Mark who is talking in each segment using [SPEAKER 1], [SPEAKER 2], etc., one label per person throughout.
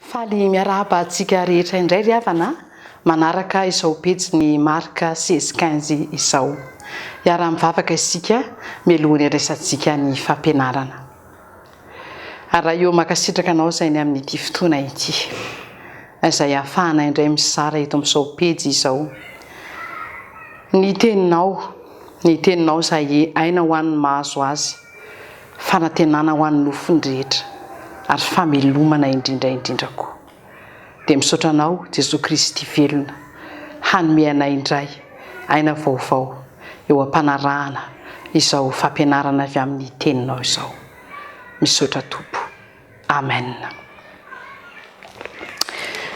[SPEAKER 1] Faly miarahaba antsika rehetra indray ry havana manaraka izao pejin'ny Marc 16 izao. Hiara-mivavaka isika mialohan'ny handraisantsika ny fampianarana. Ray ô mankasitraka anao izay ny amin'ity fotoana ity izay ahafahana indray mizara eto amin'izao pejy izao ny teninao, ny teninao izay aina ho an'ny mahazo azy, fanantenana ho an'ny nofony rehetra ary famelomana indrindra indrindra koa. Dia misaotra anao Jesoa Kristy velona hanome anay indray aina vaovao eo am-panarahana izao fampianarana avy amin'ny teninao izao. Misaotra Tompo. Amen.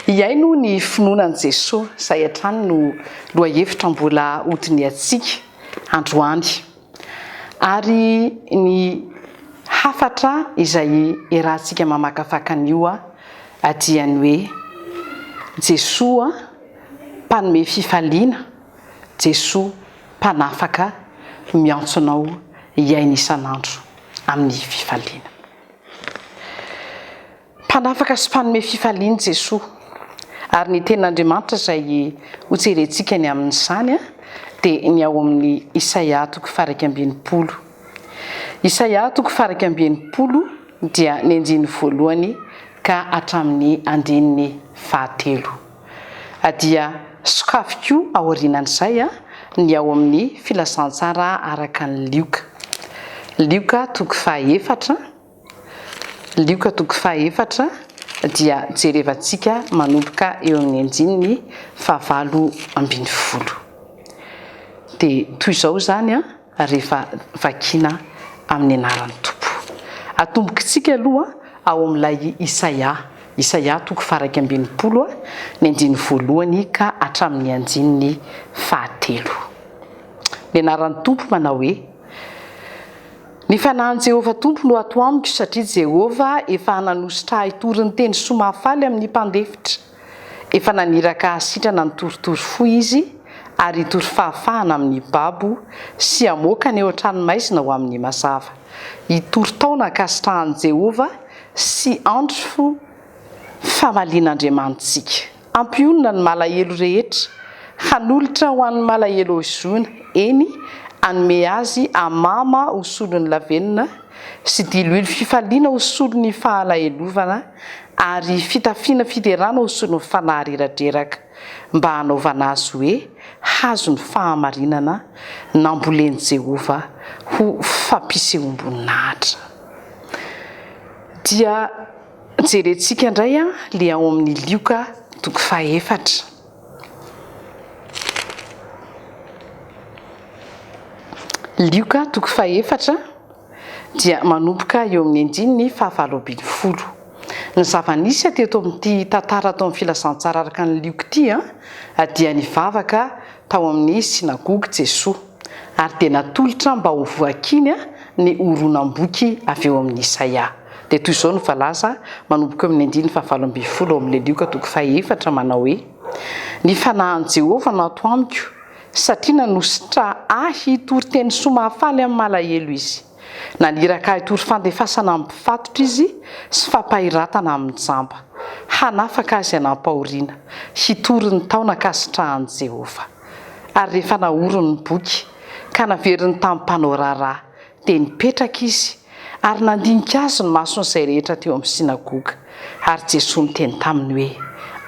[SPEAKER 1] Hihaino ny finoana an'i Jesoa, izay hatrany no lohahevitra mbola hodinihantsika androany. Ary ny hafatra izay iarahantsika mamakafaka an'io dia ny hoe, Jesoa mpanome fifaliana, Jesoa mpanafaka miantso anao hiaina isan'andro amin'ny fifaliana. Mpanafaka sy mpanome fifaliana Jesoa. Ary ny Tenin'Andriamanitra izay hojerentsika ny amin'izany dia ny ao amin'ny Isaia toko faha-61. Isaia toko faha-61 dia ny andininy voalohany ka hatramin'ny andininy fahatelo. Dia sokafy koa aorianan'izay ny ao amin'ny Filazantsara araka an'i Lioka. Lioka toko fahaefatra. Lioka toko fahaefatra dia jerevantsika manomboka eo amin'ny andininy fahavalo ambin'ny folo. Dia toy izao izany rehefa vakiana amin'ny anaran'ny Tompo. Atombokitsika aloha ao amin'ilay Isaia, Isaia toko faha-61, ny andininy voalohany ka hatramin'ny andininy fahatelo. Ny anaran'ny Tompo manao hoe. Ny Fanahin'i Jehovah Tompo no ato amiko, satria Jehovah efa nanosotra ahy hitory ny teny soa mahafaly amin'ny mpandefitra. Efa naniraka hahasitrana ny torotoro fo Izy, ary hitory fahafahana amin'ny babo, sy hamoaka ny eo an-tranomaizina ho amin'ny mazava. Hitory taona ankasitrahan'i Jehovah sy andro famalian'Andriamanitsika. Hampionona ny malahelo rehetra, hanolotra ho an'ny malahelo ozona, eny, hanome azy amama ho solon'ny lavenona, sy diloilo fifaliana ho solon'ny fahalahelovana, ary fitafiana fiderana ho solon'ny fanahy reradreraka, mba hanaovana azy hoe hazon'ny fahamarinana nambolen'i Jehovah ho fampisehoam-boninahitra. Dia. Jerentsika indray ilay ao amin'ny Lioka toko fahaefatra. Lioka toko fahaefatra dia manomboka eo amin'ny andininy fahavalo ambin'ny folo. Ny zava-nisy teto amin'ity tantara ato amin'ny filazantsara araka ny Lioka ity dia nivavaka tao amin'ny synagoga Jesoa. Ary dia natolotra mba ho voakiny ny horonam-boky avy eo amin'i Isaia. Dia toy izao no voalaza manomboka eo amin'ny andininy fahavalo ambin'ny folo ao amin'ilay Lioka toko fahaefatra manao hoe, Ny fanahin'i Jehovah no ato amiko, satria nanosotra ahy hitory teny soa mahafaly amin'ny malahelo izy. Naniraka ahy hitory fandefasana amin'ny mpifatotra izy sy fampahiratana amin'ny jamba, hanafaka azy hanampahoriana, hitory ny taona ankasitrahan'i Jehovah. Ary rehefa nahorony ny boky, ka naveriny tamin'ny mpanao raharaha, dia nipetraka izy, ary nandinika azy ny mason'izay rehetra teo amin'ny synagoga. Ary Jesoa niteny taminy hoe,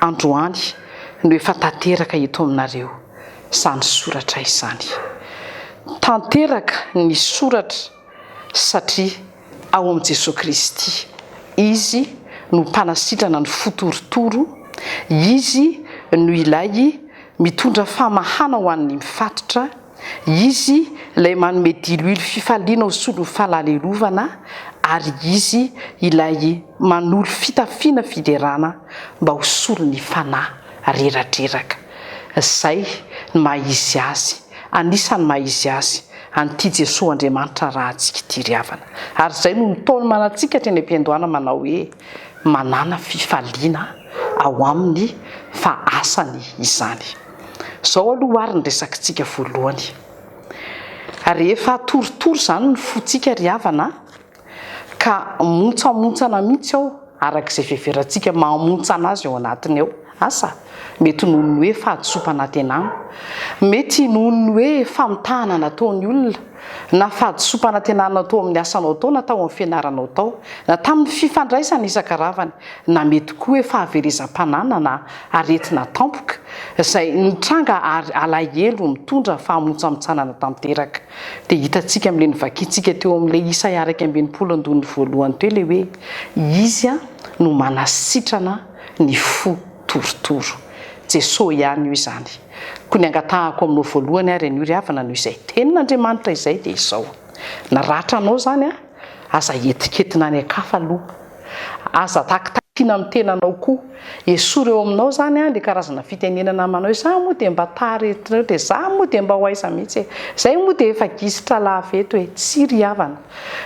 [SPEAKER 1] Androany no efa tanteraka eto aminareo izany soratra izany. Tanteraka ny soratra satria ao amin'i Jesoa Kristy. Izy no mpanasitrana ny fo torotoro, Izy no ilay mitondra famahana ho an'ny mifatotra, Izy ilay manome diloilo fifaliana ho solon'ny falalelovana, ary Izy ilay manolo fitafiana fiderana mba ho solon'ny fanahy reradreraka. Izay ny maha izy Azy, anisan'ny maha izy Azy, an'ity Jesoa Andriamanitra arahantsika ity ry havana. Ary izay no nitaomana antsika hatreny am-piandohana manao hoe, manàna fifaliana ao Aminy fa asany izany. Izao aloha ary ny resakitsika voalohany. Rehefa torotoro izany ny fontsika ry havana ka montsamontsana mihitsy ao. araka izay fiheverantsika mahamontsana azy ao anatiny ao. Asa, mety noho ny hoe fahadisoam-panantenana, mety noho ny hoe famitahana nataon'ny olona, na fahadisoam-panantenana tao amin'ny asanao tao na tao amin'ny fianaranao tao, na tamin'ny fifandraisana isan-karazany, na mety koa hoe fahaverezam-pananana na aretina tampoka izay nitranga ary alahelo mitondra fahamontsamontsanana tanteraka. Dia hitantsika amin'ilay novakintsika teo amin'ilay isa 61 andoniny voalohany teo ilay hoe Izy no manasitrana ny fo torotoro. Jesoa ihany io izany. Koa ny angatahako aminao voalohany ary anio ry havana noho izay tenin'Andriamanitra izay dia izao. Ny ratra anao izany an, aza hetiketina any an-kafa aloha. Aza takitakiana amin'ny tenanao koa. Esory eo aminao izany an ilay karazana fitenenana manao hoe za moa dia mba tara eto dia za moa dia mba ho aiza mihitsy e. Zay moa dia efa gisitra lava eto e. Tsia ry havana.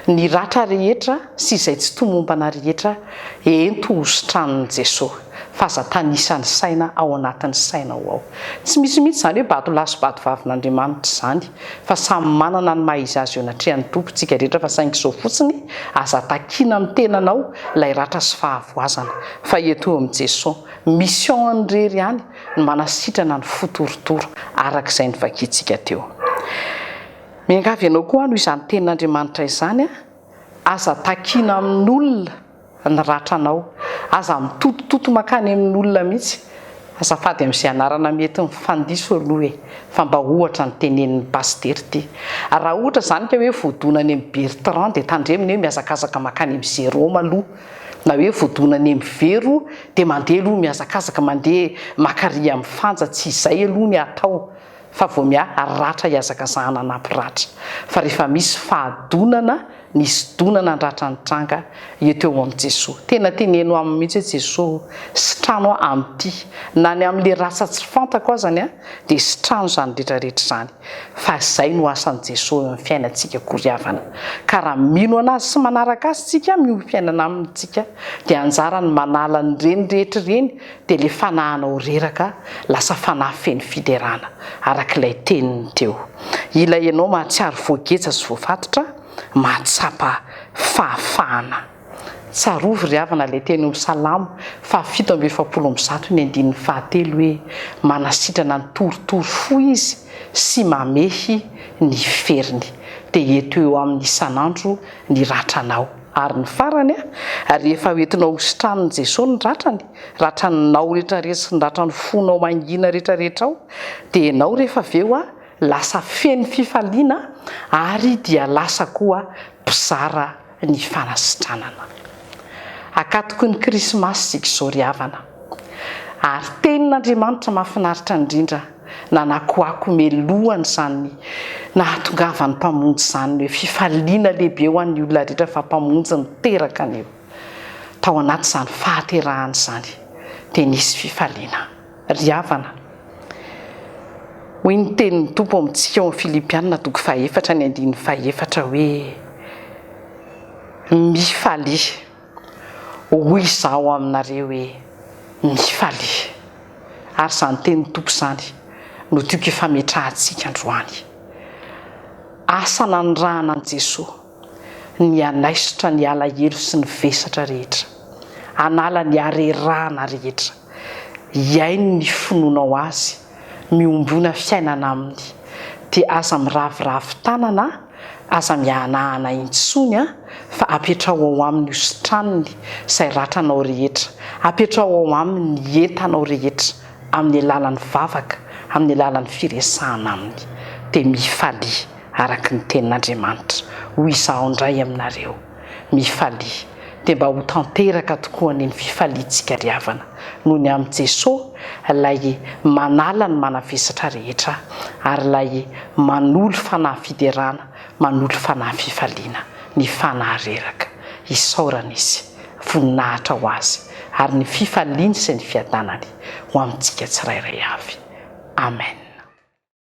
[SPEAKER 1] Ny ratra rehetra sy izay tsy tomombana rehetra ento ho sitranin'i Jesoa fa aza tanisa ny saina ao anatin'ny sainao ao. Tsy misy mihitsy izany hoe bato lahy sy bato vavin'Andriamanitra izany fa samy manana ny maha izy azy eo anatrehan'ny Tompo tsika rehetra fa saingy izao fotsiny aza takiana amin'ny tenanao ilay ratra sy fahavoazana fa ento eo amin'i Jesoa. Mission-ny irery ihany ny manasitrana ny fo torotoro araka izay novakintsika teo. Miangavy anao koa aho noho izany tenin'Andriamanitra izany, aza takiana amin'olona ny ratranao, aza mitotototo mankany amin'olona mihitsy, azafady amin'izay anarana mety mifandiso aloha e, fa mba ohatra ny tenenin'ny pasitera ity. Raha ohatra izany ka hoe voadona any amin'i Bertrand dia tandremo ny hoe mihazakazaka mankany amin'i Jérôme aloha, na hoe voadona any amin'i Vero dia mandeha aloha mihazakazaka mandeha maka ry amin'i Fanja, tsy izay aloha ny atao. fa vao miahy ratra ihazakazahana anampy ratra fa rehefa misy fahadonana nisy donana andratra nitranga eto eo amin'i Jesoa tena teneno aminy mihitsy hoe Jesoa o sitrano aho amin'ity na ny amin'le rasa tsy fantako azany an dia sitrano izany rehetra rehetra izany fa izay no asan'i Jesoa eo amin'ny fiainantsika koa ry havana ka raha mino an'azy sy manaraka azy tsika miombom-piainana aminy tsika dia anjarany manala an'ireny rehetra ireny dia le fanahinao reraka lasa fanahy feno fiderana araka ilay teniny teo. Ilay ianao mahatsiaro voageja sy voafatotra, mahatsapa fahafahana. Tsarovy ry havana ilay teny ao amin'ny Salamo faha 147 ny andininy fahatelo hoe manasitrana ny torotoro fo izy sy mamehy ny feriny. Dia eto eo aminy isan'andro ny ratranao. Ary ny farany, rehefa hoentinao hositranin'i Jesoa ny ratrany, ratranao rehetrarehetra sy ny ratran'ny fonao mangina rehetrarehetra ao, dia ianao rehefa avy eo lasa feno fifaliana ary dia lasa koa mpizara ny fanasitranana. Akatoky ny Krismasy isika izao ry havana. Ary tenin'Andriamanitra mahafinaritra indrindra nanakoako melohany izany nahatongavan'ny Mpamonjy izany hoe fifaliana lehibe ho an'ny olona rehetra fa Mpamonjy niteraka anio. Tao anaty izany fahaterahana izany dia nisy fifaliana. Ry havana, hoy ny tenin'ny Tompo amintsika ao amin'ny Filipiana toko fahefatra ny andininy fahefatra hoe, Mifalia. Hoy izaho aminareo hoe, Mifalia. Ary izany tenin'ny Tompo izany no tiako hifametrahantsika androany. Asa nanirahana an'i Jesoa ny hanaisotra ny alahelo sy ny vesatra rehetra, hanala ny harerahana rehetra. Hihaino ny finoanao Azy, miombona fiainana Aminy. Dia aza miraviravy tanana Aza miahanahana intsony an, fa apetraho ao aminy ho sitraniny izay ratranao rehetra, apetraho ao aminy ny entanao rehetra amin'ny alalan'ny vavaka, amin'ny alalan'ny firesahana aminy. Dia mifalia araka ny tenin'Andriamanitra. Hoy izaho indray aminareo, mifalia. Dia mba ho tanteraka tokoa anie ny fifaliantsika ry havana, noho ny amin'i Jesoa, ilay manala ny manavesatra rehetra, ary ilay manolo fanahy fiderana, manolo fanahy fifaliana, ny fanahy reraka. Isaorana Izy, voninahitra ho Azy, ary ny fifaliany sy ny fiadanany ho amintsika tsirairay avy. Amen.